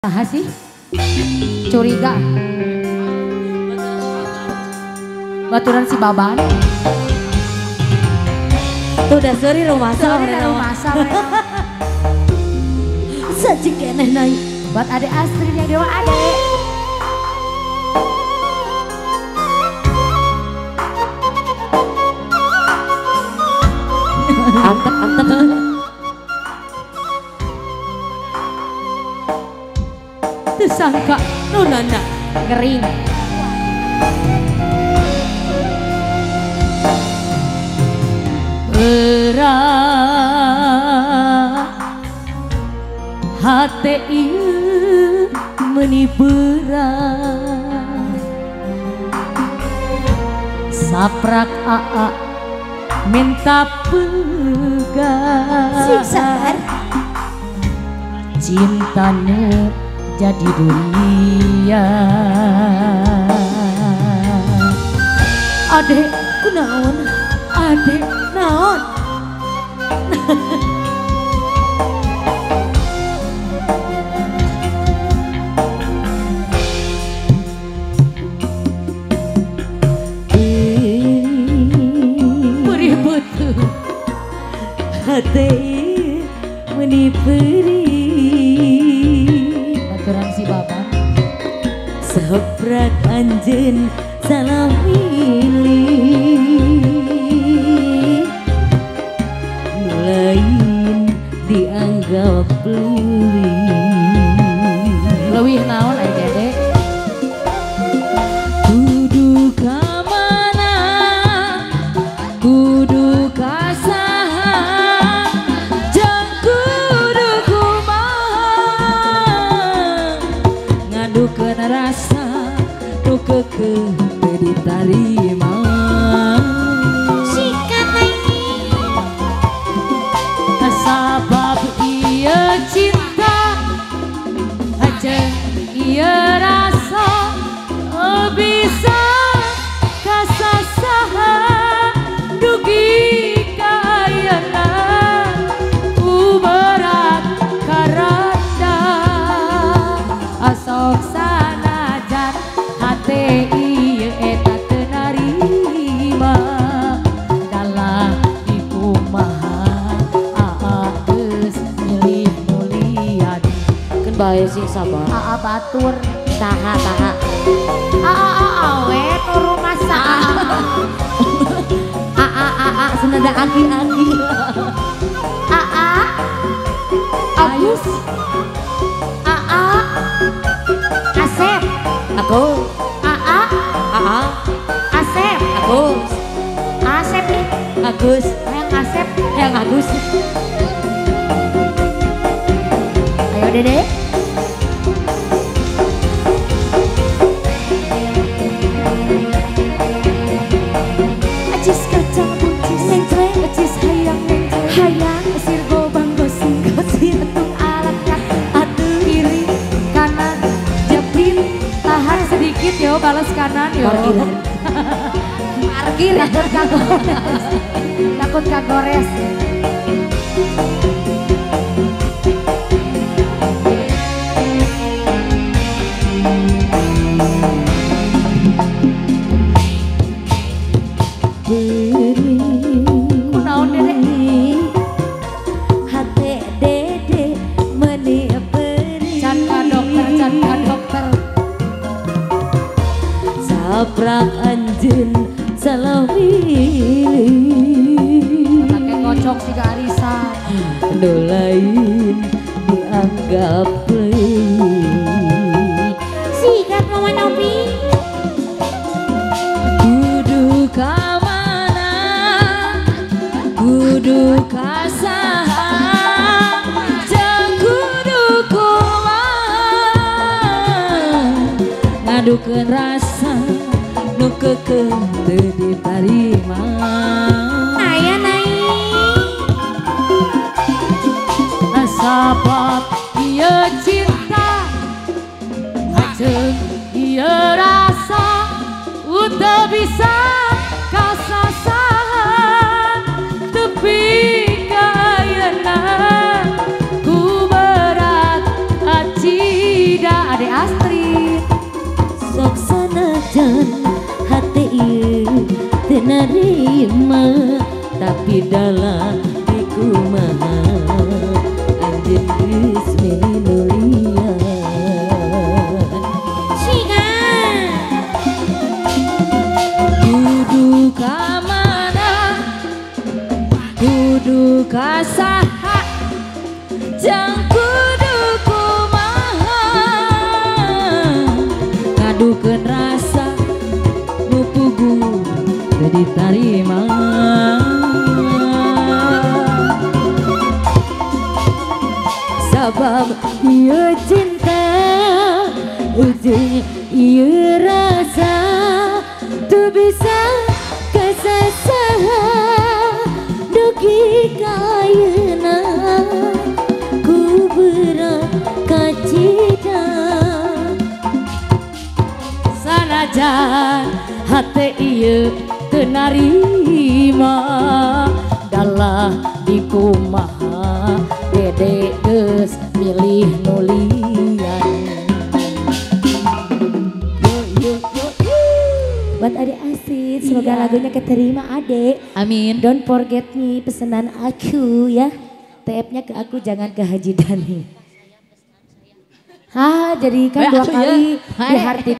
Saha sih? Curiga. Baturan si Baban. Tuh udah seri rumah sama. Sajik keneh naik. Buat adek Astrid yang dewa adek. Antep antep. Tersangka nunana kering. Berat hate ieu meuni berat. Saprak aa minta pegang. Sing sabar. Cintanya jadi dunia. Adek kunaon? Adek naon? Perih betul. Hati meni perih. Aturan si Bapak. Saprak anjeun salah milih. Nu lain dianggap leuwih. Leuwih naon ai Dede? Kudu ka mana? Kudu ka saha? Jeung kudu kumaha? Ngadukeun rasa nu keukeuh teu ditarima. Sikat ini sabab ieu cinta jeung ieu rasa bisa kasasaha dugi ka ayeuna ku berat karanda. Asok sanajan hate ieu eta teu narima. Dalah dikumaha aa geus milih mulian. Keun bae sing sabar. Aa batur saha saha. Aa awe turu masa. Aa aa senada aki-aki. Aa Agus. Aa Asep. Aku. Aa Aa Asep. Agus. Asep nih. Agus. Yang Asep. Yang Agus. Ayo Dede. Acis kacang buncis mencreng, acis hayang mencreng, hayang asir gobang gosing gosing tung alat atuh kiri kanan jepit tahan sedikit yo balas kanan yo. Parkiran. Parkir takut kagores. Takut kagores. Kunaon Dede? Hate Dede meuni perih. Can ka dokter, can ka dokter. Saprak anjeun salah milih. Make kocok siga arisan. Nu lain dianggap leuwih. Sikat Mama Nopi. Kudu ka mana? Kudu ka saha? Jeung kudu kumaha? Ngadukeun rasa nu keukeuh teu ditarima. Aya naik. Sabab ieu cinta jeung ieu rasa teu bisa kasasahan tepi ka ayeuna ku berat acida. Ade Astrid. Sok sanajan hati ieu teu narima, tapi dalah dikumaha anjeun geus milih nu lian. Ciga kudu ka mana, kudu ka saha, jang kudu kumaha, ngadukeun rasa nu puguh teu ditarima. Sabab ieu cinta ujung ieu rasa teu bisa kasasaha dugi ka ayeuna ku berat kacida. Sanajan hate ieu teu narima, dalah dikumaha dede geus milih nu lian. Yo yo yo yo. Buat Ade Astrid, semoga Iya. lagunya keterima Ade. Amin. Don't forget nih pesanan aku ya. TF-nya ke aku, jangan ke Haji Dani. Hah, jadi kan Weh, dua atuh kali ya. di hati.